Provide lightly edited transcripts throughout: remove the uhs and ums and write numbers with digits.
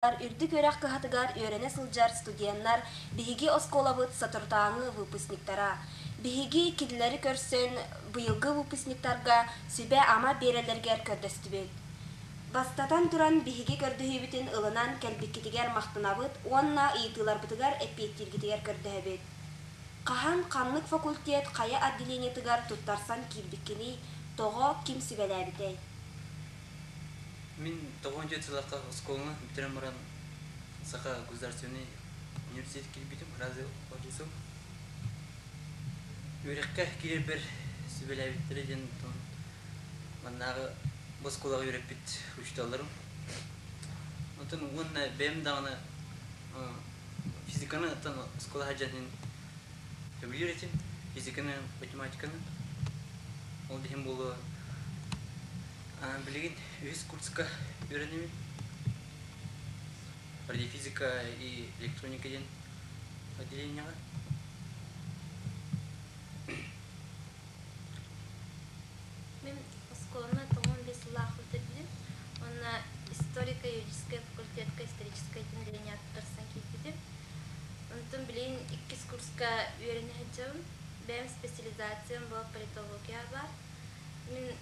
Үрдүк үөрэх кыһатыгар үөрэнэ сылдьар студеннар биһиги оскуолабыт соторутааҥы выпускниктара. Биһиги кинилэри көрсөн быйылгы выпускниктарга сүбэ-ама биэрэллэригэр көрдөстүбүт. Бастатан туран биһиги көрдөһүүбүтүн ылынан кэлбиккитигэр махтанабыт уонна ыйытыыларбытыгар эппиэттииргитигэр көрдөһөбүт. Хаһан ханнык факультет хайа отделениетыгар туттарсан киирбиккиний, тоҕо, ким сүбэлээбитэй? Мин 94 сыллаахха оскуоланы бүтэрэн баран Саха государственный университет киирбитим, Разы Одесов. Үөрэххэ киирэрбэр сүбэлээбиттэрэ диэн маннааҕы бу оскуолаҕа үөрэппит учууталларым. Онтон уонна бэйэм даҕаны физиканы оттон оскуола сылдьан сөбүлүүр этим, физиканы, математиканы. Ол да иһин буолуо Билигин үһүс курска үөрэнэбин. Радиофизика и электроника диэн отделениеҕа. Мин оскуоланы 95 сыллаах бүтэрдим уонна историко-юридическай факультетка историческай отделение туттарсан киирбитим. Онтон билигин иккис курска үөрэнэ сылдьабын. Бэйэм специализациям буолар политология баар. Мин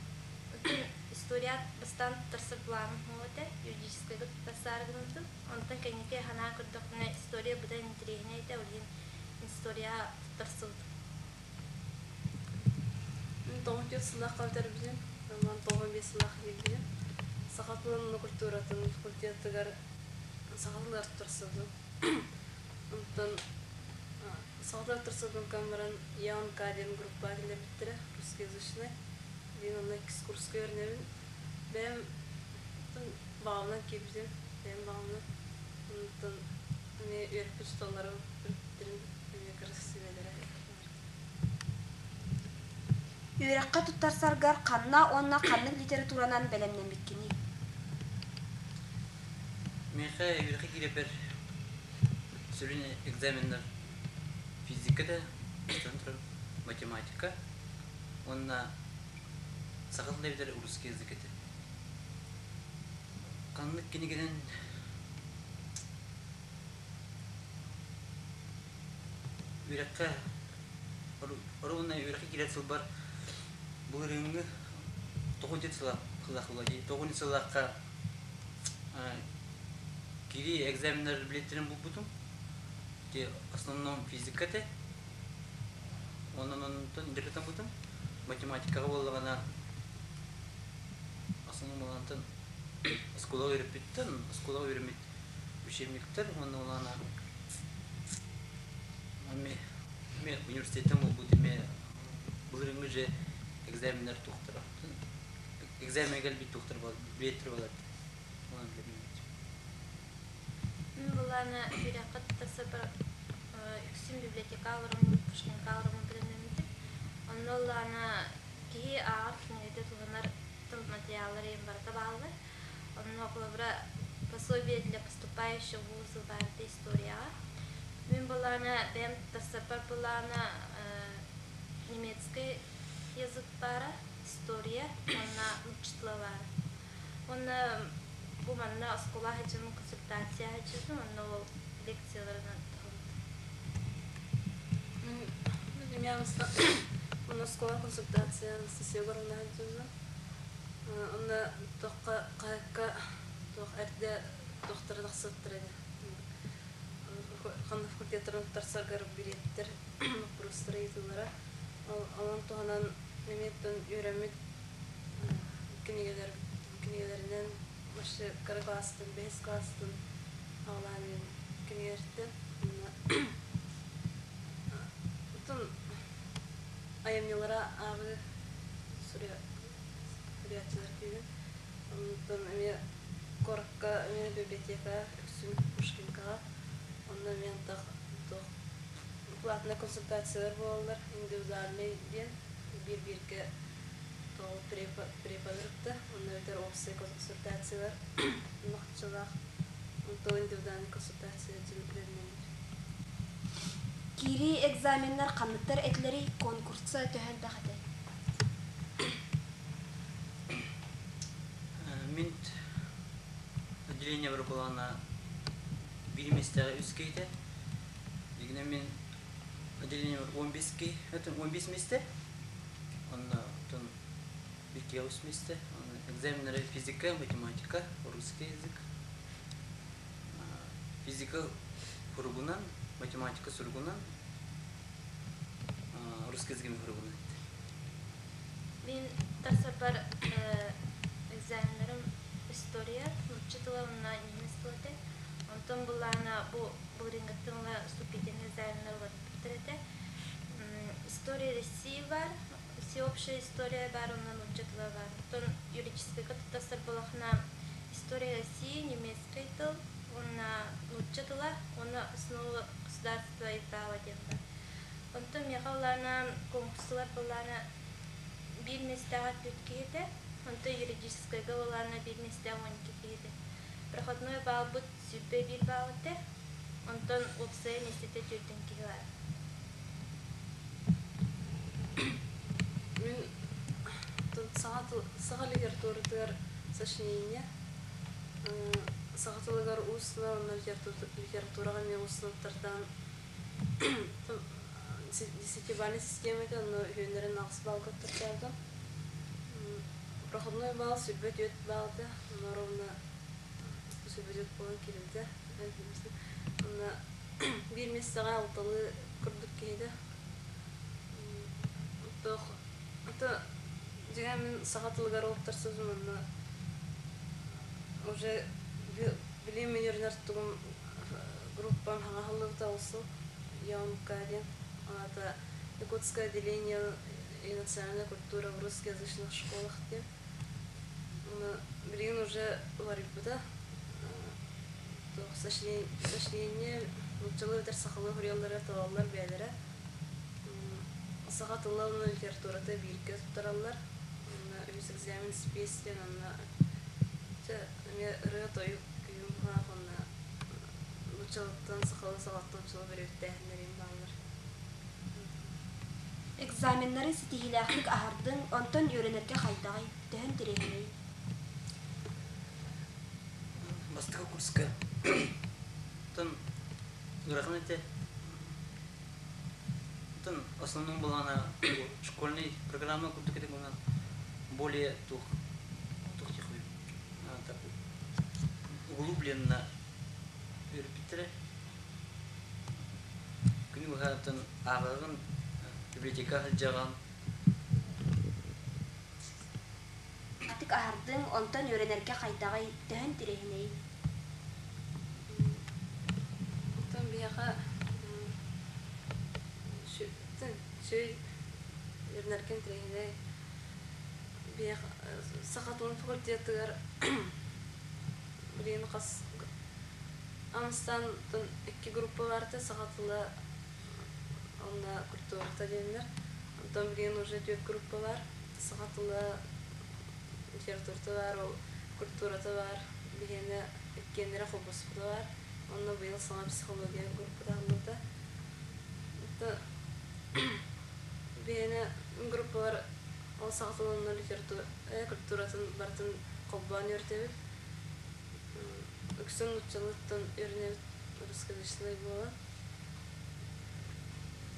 история бастаан туттарсар планым суох этэ, юридическайга туттарсаары гыммытым. Онтон кэнники санаан көрдөхпүнэ, история быдан интэриэһинэй этэ, ол иһин историяҕа туттарсыбытым. Мин 94 сыллаахха бүтэрбитим, онон 95 сыллаахха киирбитим. Саха тылын культуратын факультетыгар саха тылыгар туттарсыбытым. Онтон Саха тылыгар туттарсыбытым баран ЯНК диэн группаҕа киллэрбиттэрэ, русскоязычный. Диэн онно иккис курска үөрэнэбин. Бэйэм баҕабынан киирбитим, бэйэм баҕабынан. Онтон эмиэ үөрэппит учууталларым төрөппүттэрим эмиэ кырасыыбалара. Үөрэххэ туттарсаргар ханна уонна ханнык литературанан бэлэмнэммиккиний? Миэхэ үөрэххэ киирэрбэр сүрүн экзаменнар физика да, математика уонна саха тыла эбэтэр русский язык этэ. Ханнык кинигэнэн үөрэххэ оруобуна үөрэххэ киирэр сылбар былырыыҥҥы тоҕус сыла дии тоҕус сыллаахха киирии экзаменнар билеттэрин булбутум. Ити основном физика этэ. Онон онтон дьарыктаммытым. Математикаҕа буоллаҕына основном онтон оскуолаҕа үөрэппиттэн оскуолаҕа үөрэммит учебниктар уонна улаана эмиэ университеттан буолбут эмиэ былырыыҥҥы же экзаменнар туохтара экзамен кэлбит туохтар билеттер буолар онон Мин былаана үөрэххэ туттарсарбар үксүн библиотека олороммун, Пушкинка олороммун бэлэмнэммитим. Онно ыллаҕына киһи ааҕар кинигэтэ туһанар тыл материаллара иһин барыта бааллар. Онно холобура пособие для поступающих в вузы баарыта историяҕа. Мин былаана бэйэм туттарсарбар былаана немецкий язык баара, история уонна нуучча тыла баара. Уонна бу манна оскуола сылдьан консультация сылдьыбытым, онно ол лекцияларынан туһаммытым. Мин оскуола консультация Анастасия Егоровна сылдьыбытым. Онно туохха хаһыакка туох эрдэ туохтара тахсыбыттар этэ. Ханна факультеттарын туттарсаргар билиэттэр боппуруостара ыйытыылара. Онон туһанан эмиэ үөрэммит кинигэлэр кинигэлэринэн вообще кыра класстан бэһис класстан аҕалаан кинигэлэртэн уонна оттон айымньылара ааҕыы суруйааччылар киирэн онтон эмиэ куоракка эмиэ библиотека үксүн Пушкинкаҕа онно эмиэ антах туох платнай консультациялар буолаллар индивидуальный диэн биир-бииргэ тоҕо преподырытта онно эбэтэр уопсай консультациялар нохчолоох онто индивидуальный консультация дьин үлэлэнэр. Киирии экзаменнар ханныктар этилэрий, конкурса төһө элбэх этэй? Мин отделение буолана. Биир миэстэҕэ үс киһитэ. Дигинэ мин отделениебар 15 киһи, 15 миэстэ. Онно оттон биир үс миэстэ. Экзаменнары физика, математика, русский язык. Физика суругунан, математика суругунан, русский язык суругунан. Мин тахсарбар экзаменнарым история, нуучча тыла уонна немец тыла этэ. Онтон былаана бу былырыыҥҥыттан ыла вступительный экзаменнар уларыппыттар этэ. История России бар, всеобщая история бар, уонна нуучча тыла бар. Оттон юридическайга туттарсар буоллаххына история России, немецкий тыл уонна нуучча тыла уонна основы государства и права диэн бар. Онтон миэхэ былаана конкурсалар былаана биир миэстэҕэ түөрт киһи этэ, онтон юридическайга былаана биир миэстэҕэ 12 киһи этэ. Проходной баалбыт 21 баал этэ, онтон уопсайа миэстэтэ 40 киһи баар. Мин саха литературатыгар сочинение, саха тылыгар уус тыла уонна литератураҕа эмиэ уус тылыттартан десятибалльнай систиэмэтэ онно үһүөннэрин аҕыс баллга туттардаабытым. Проходной балл 24 баллга, онно ровно 24 буолан киирбитэ. Онно биир миэстэҕэ алталыы курдук киһитэ. Туох ото дьиҥэ мин саха тылыгар олуктарсыбытым онно уже билим үөрэнэр тугум группам хаҥаһыллыбыта ол сыл ЯМК диэн аата Якутское отделение и национальная культура в русскоязычных школах диэн. Билигин уже уларыйбыта. Сочинение нууччалыы эбэтэр сахалыы суруйаллара талаллар бэйэлэрэ. Саха тыла уонна литературата бииргэ туттараллар. Онно үһүс экзамен спесь диэн онно эмиэ ырыа-тойук күүһүм уонна нууччалыттан сахалыы саҕаттан суол бөрүөттээһиннэрим бааллар. Экзаменнары ситиһиилээхтик аһардыҥ, онтон үөрэнэргэ хайдаҕый, төһө интэриэһинэй? Бастакы курска оттон ыарахан этэ. Оттон основном была она школьный программа курдук этэ более туох туох так углубленно үөрэппиттэрэ. Күнү быһа оттон ааҕаҕын, библиотека сылдьаҕын. Атык аһардыҥ, онтон үөрэнэргэ хайдаҕый, төһө интэриэһинэй? Оттон биһиэхэ сүүй үөрэнэргэ интэриэһинэй. Биһиэхэ саха тылын факультетыгар билигин хас Амстан икки группа баарта саха тыла уонна культурата диэннэр. Онтон билигин уже түөрт группа бар. Саха тыла, литературата бар, ол культурата бар, биһиэнэ иккиэннэрэ холбоспута бар. Онно быйыл саҥа психология группата аһыллыбыта. Биһиэнэ группалар ол саха тылын уонна литература культуратын барытын холбоон үөрэтэбит. Үксүн нууччалыыттан үөрэнэбит русскоязычнай буолан.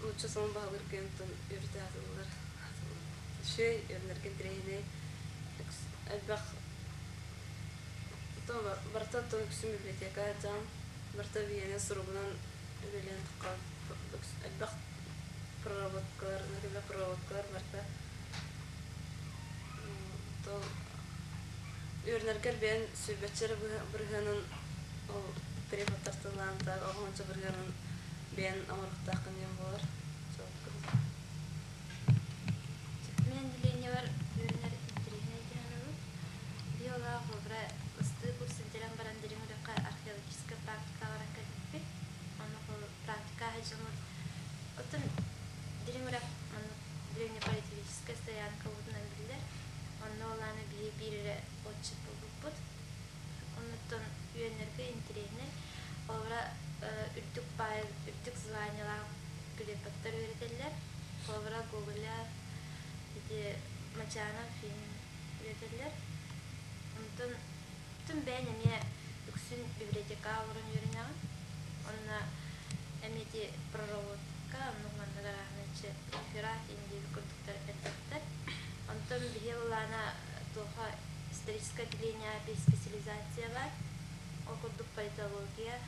Нуучча тылын баһылыыр кыайантан үөрэтэ сатыыллар. Үчүгэй, үөрэнэргэ интэриэһинэй. Элбэх барыта оттон үксүн библиотека дьаҥ, барыта биһиэнэ суругунан үлэлээн элбэх проработкалар, проработкалар барыта Үөрэнэргэр бэйэн сүүрбэччэ эрэ бырыһыанын ол преподтартылаан оҕончо бырыһыанын бэйэн оҥоруохтааххын диэн буолар. Мин отделениебар үөрэнэр интэриэһинэй дьаһанабын. Биолог холобура ыстыы курс сылдьан баран дириҥ үрэххэ археологическай практика баран кэлбиппит. Онно практика сылдьаммыт. Оттон дириҥ үрэх маннык древнеполитическай стоянка уутунан биллэр. Онно ол аана биһи биир эрэ отчут буолбуппут. Оннуттан үөннэргэ интэриэһинэй. Холобура, үрдүк баай, үрдүк званиелаах преподтар үөрэтэллэр. Холобура, Гоголя, ити Мачанов фильм үөрэтэллэр. Онтон бүтүн бэйэн эмиэ үксүн библиотека олорон үөрэнэҕин. Ити проработка, оннук маннык арааһынайчы реферат индиэби курдуктар элбэхтэр. Онтон биһи былаана туоха историческое отделение специализация бар. Ол курдук политология,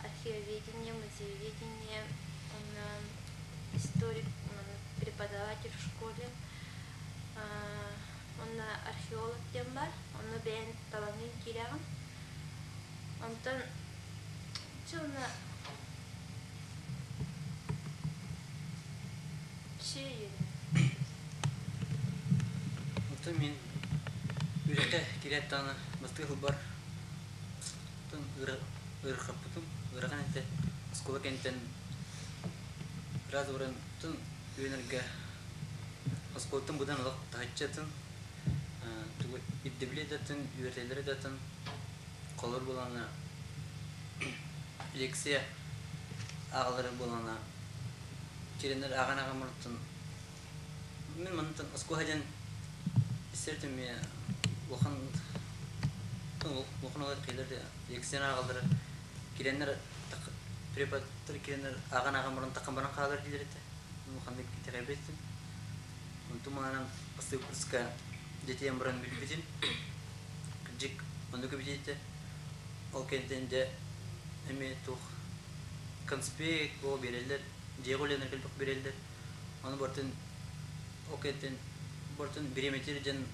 археоведение, музееведение, онно историк, преподаватель в школе, онно археолог диэн бар. Онно бэйэн талаҥын киирэҕин. Онтон чылна Оттон мин үрэххэ киирээт даҕаны бастакы сылбар оттон ыарырҕаппытым. Ыарахан этэ. Оскуола кэнниттэн ыраас баран оттон үөрэнэргэ оскуолаттан быдан олох таһыччы атын, тугу ирдэбили да атын, үөрэтэллэрэ да атын. Холобур буоллаҕына лекция ааҕаллара буоллаҕына киирэннэр ааҕан ааҕан барыттан мин мантан оскуола диэн истэр эмиэ улахан улахан олор киилэр лекцияны ааҕаллара киирэннэр преподтар киирэннэр ааҕан ааҕан баран таххан баран хаалар дииллэр этэ улаханнык итэҕэйбэт этим. Онтум аанан бастакы курска дьэтийэн баран билбитим. Кырдьык оннук эбит этэ. Ол кэнниттэн дьэ эмиэ туох конспект буо биэрэллэр, дьиэҕэ үлэлэнэр кэлбэх биэрэллэр. Ону барытын ол кэнниттэн барытын бириэмэтигэр дьэн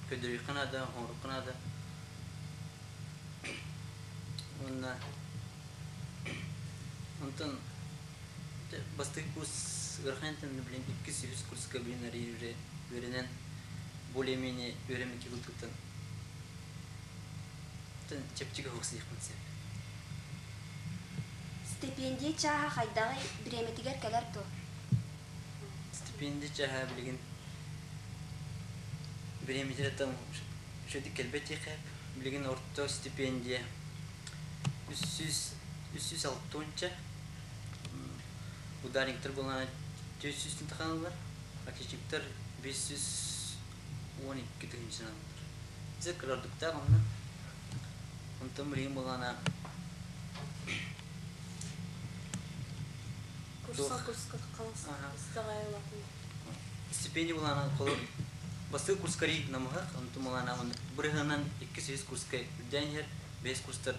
көрдөрүөххэ наада, оҥоруохха наада. Уонна онтон бастакы курс ыарахан этэ, билин иккис, үһүс курска билин арыый үөрэнэн более-менее үөрэммит курдуктан чэпчэки оһох сиэхпин сөп. Стипендия чааһа хайдаҕый, бириэмэтигэр кэлэр дуо? Стипендия чааһа билигин бириэмэтигэр там үчүгэйдик кэлбэт диэххэ. Билигин орто стипендия 300 360 ударниктар буолан 400 таханаллар, отличниктар 512 тыһыынчанан. Дьэ кырардыктаах онно. Онтон билигин буоллаҕына Курса курска халас истэҕэ улахан. Стипендия булаана холор бастакы курска намыһах, онтон булаана бырыһынан иккис курска үрдээн иһэр, бэһис курстар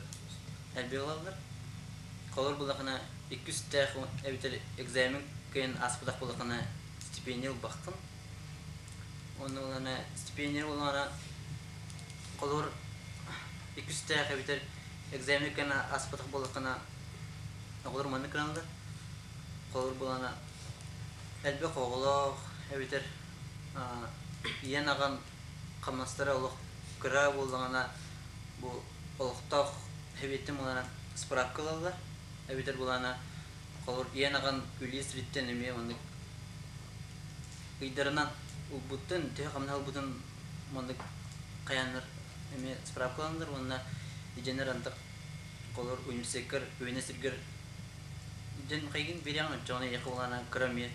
элбэх ылаллар. Холор буллахына иккистээх эбэтэр экзамен кыайан ааспатах буоллахына стипендия ылбаххын. Онно булана стипендия булаана холор иккистээх эбэтэр экзамен кыайан ааспатах буоллахына оҕолор маннык гыналлар. Холор булана элбэх оҕолоох эбэтэр ийэн аҕан хамнастара олох кыра буоллаҕына бу олохтоох эбиэттэн булана справка ылаллар эбэтэр булана холобур ийэн аҕан үлэ сириттэн эмиэ маннык ыйдарынан ылбыттын төһө хамнаһ ылбытын маннык хайааннар эмиэ справка ылаллар уонна идьэнэр антах холобур университеккар үөнэ сиргэр дьэн хайгын биэриэҕин оччоҕуна эйиэхэ улаана кыра эмиэ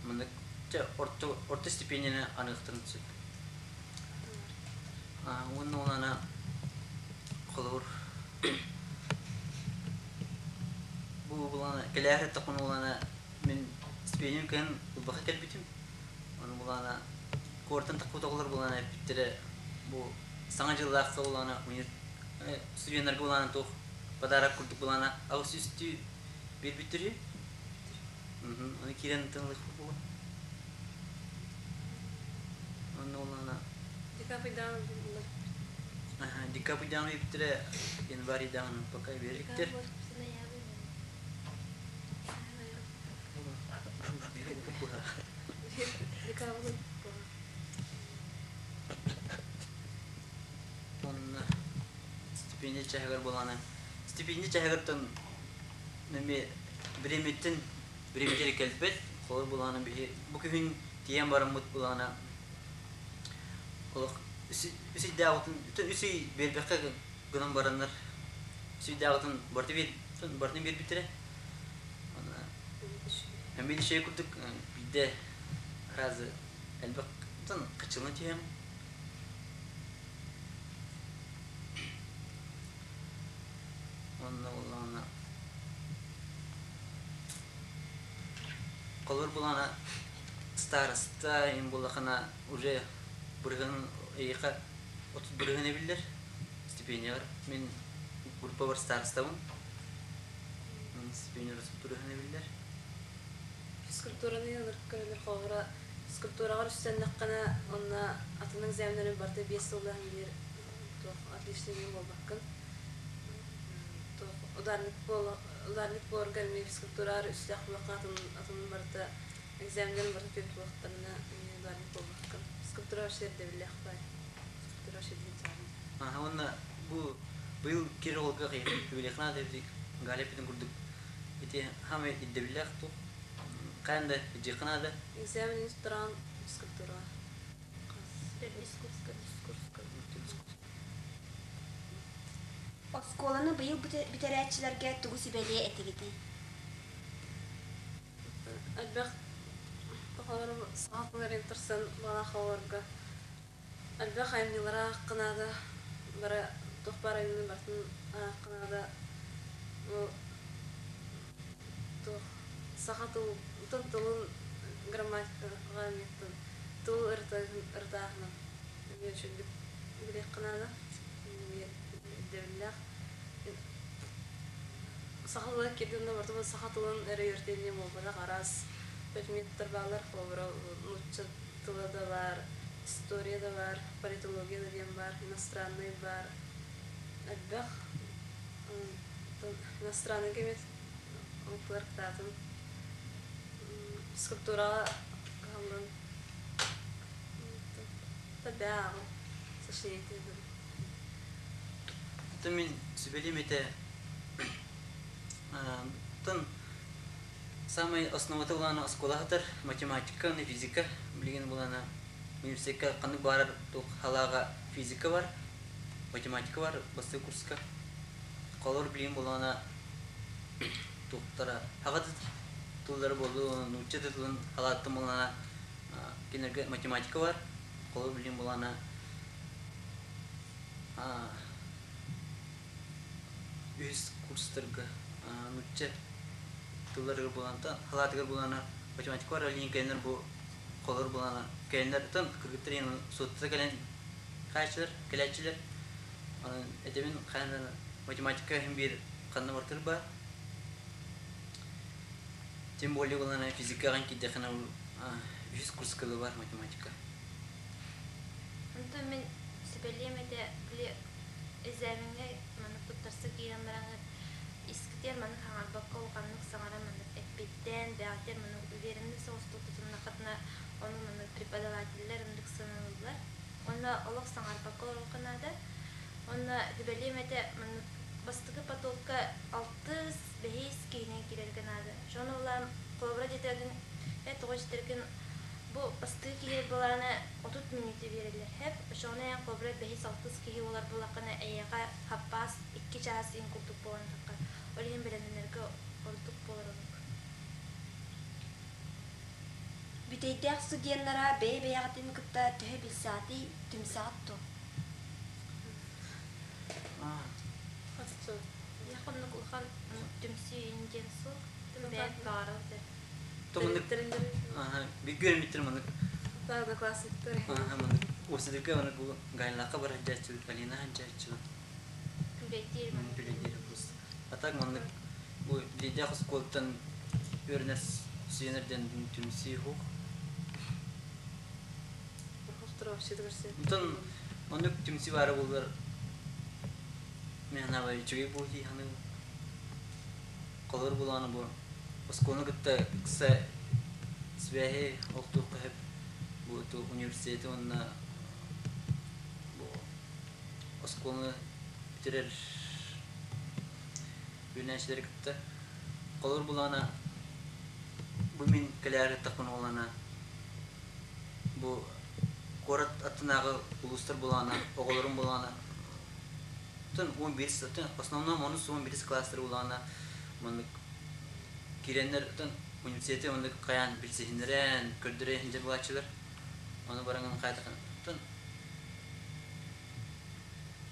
маннык чэ орто орто стипендияны аныахтарын сөп. Уонна улаана холобур бу булаана кэлээри тохун улаана мин стипендиям кыһын ылбаха кэлбитим. Ону булаана куортан тахпыт оҕолор булаана эппиттэрэ бу саҥа дьыллаахха улаана студеннарга улаана туох подарок курдук булаана аҕыс үстүү биэрбиттэр үһү. Ону киирэн тыллыах буолуо. Онно улаана Декабрьдаан буллар. Декабрьдаан биэрбиттэрэ, январьдаан пока биэрбиттэр. Декабрь. Онно стипендия чаһыгар буолаана. Стипендия чаһыгартан эми бириэмиттэн бириэмитигэр кэлбэт. Холобур буолаана биһи бу күһүн тиийэн бараммыт буолаана олох үс ыйдааҕытын үс ый биэрбэккэ гынан бараннар үс ыйдааҕытын барыта биэр барытын биэрбиттэрэ. Эмиэ шей курдук биирдэ разы элбэх хачылына түһэм. Онно буоллаҕына. Холобур булана староста им буллахына уже бырыһын эйиэхэ 30 бырыһын эбиллэр стипендиялар. Мин группабар старостабын. Стипендия 30 бырыһын эбиллэр. Физкультураны ылыр көрөлөр холобура физкультураҕа үссэннэххинэ онно атын экзаменнарын барыта 5 сыллаах биир туох отличный буолбаккын. Туох ударник буола ударник буоларга эмиэ физкультураар үстээх буоллахха атын атын барыта экзаменнарын барыта түөрт буолуохтарына эмиэ ударник буолбаккын. Физкультура вообще ирдэбиллээх баай. Физкультура вообще диэн Аха, уонна бу быйыл кир оҕолорго түбэлиэхнаа эбит Галя эппитин курдук ити хамай ирдэбиллээх туох хайан да дьиэххэ наада. Экзамен туттаран физкультура. Төрдүс курска. Курска. Оскуоланы быйыл бүтэрээччилэргэ тугу сүбэлиэ этигитий? Элбэх оҕолор саха турсан балаах оҕолорго элбэх айымньылара ааххынаада бары туох баар айымньыны барытын ааххынаада ол туох саха тыл тыл тылын грамматикаҕа эмиэттэн тыл ырытааһынан эмиэ үчүгдүк билиэххинаада эмиэ ирдэбиллээх саха тыла кирдинэ барытын саха тылын эрэ үөрэтиэн буолбатах араас предметтэр бааллар холобура нуучча тыла да баар, история да баар, политология да диэн баар, иностранный баар, элбэх иностранный кэмит омуктар кытаатын физкультураҕа кыһаллан табяҕын сочинение. Атын мин сүбэлиэм этэ тын самай основата булаана оскуолаһытар математика уонна физика. Билигин булаана университекка ханнык баарар туох халааҕа физика бар, математика бар бастакы курска. Холор билигин булаана туохтара хаҕа тыллары буолу нуучча тылын халааттан булаана кинилэргэ математика бар. Холор билигин булаана үһүс курстарга нуучча тылларыгар булаанта халаатыгар булаана математика бар. Олин кэлэннэр бу холор булаана кэлэннэр кыргыттар суоттата кэлэн хааччылар кэлээччилэр. Онон этебин хайан математика иһин биир ханна бартыр бар. Тем более булаана физикаҕа киирдэххинэ үһүс курска бар математика. Онтон мин сүбэлиэм этэ били экзамеҥҥа маннык туттарса киирэн бараҥҥыт искитиэр маннык хаҥарбакка улаханнык саҥара маннык эппиэттээн бэҕэтиэр маннык уверенный соҕустук тутуннаххытына ону маннык преподавателлэр ынырык сыаналыыллар. Онно олох саҥарбакка олоруохха наада. Онно сүбэлиэм этэ маннык бастакы потокка алтыс, бэһис киһинэн киирэргэ наада. Дьон улаан холобура диэтэргин тоҕо дьиэтэргин бу бастакы киһи былаана 30 мүнүүтэ биэрэллэр хэп. Ошону эн холобура бэһис, алтыс киһи буолар буоллаххына эйиэхэ хаппаас 2 чаас ин курдук буолан тахха. Ол иһин бэлэмнэнэргэ ордук буолар оннук. Бүтэйдээх студеннара бэйэ-бэйэҕитин кытта төһө билсэҕитий, түмсэҕит дуо? Яхоннук улахан түмсүү диэн суох. Бэйэт баҕарар. Томунук биггөр миттер маннык Одноклассниктар. Маннык уопсайдырга маннык бу Галинака бар хаджааччы, Алина хаджааччы. Күлэйтиир. Күлэйтиир бус. А так маннык бу лидях оскуолаттан үөрэнэр студеннэрден түмсүү хук. Онтон оннук түмсүү баара буоллар мен ханаа үчүгэй буолуу ханы колор булааны бу оскуоланы кытта ыкса связи олохтуохха сөп бу ту университети уонна бу оскуоланы бүтэрэр үөрэнээччилэри кытта. Холобур булаана бу мин кэлээри тахпын буолаана бу куорат аттынааҕы улуустар булаана оҕолорум булаана тын 11 основном онус 11 класстар булаана маннык киирэннэр тын университети оннук хайаан билсиһиннэрэн көрдөрө иһиндер булааччылар ону бараҥын хаайтахан тын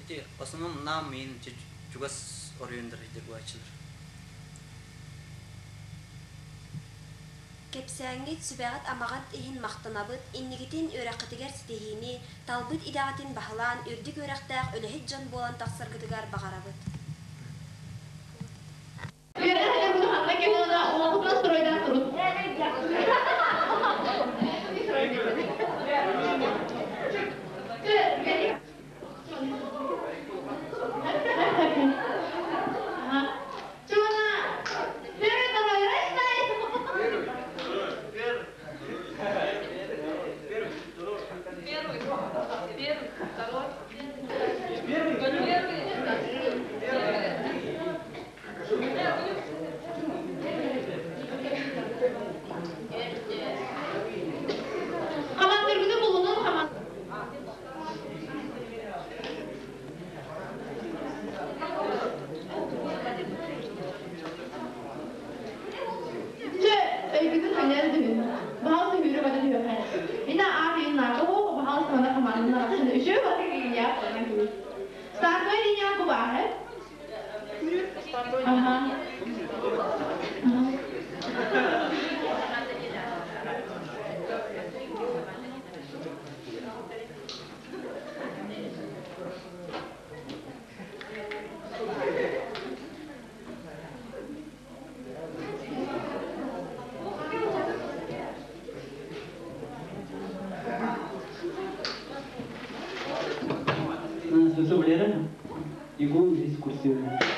ити основном нам мин чугас оройуондар иһдер булааччылар. Кэпсээҥҥит, сүбэҕит-амаҕыт иһин махтанабыт, инникитин үөрэххитигэр ситиһиини, талбыт идэҕитин баһылаан, үрдүк үөрэхтээх үлэһит дьон буолан тахсаргытыгар баҕарабыт. Сусу билэрин, игу дискурсивный.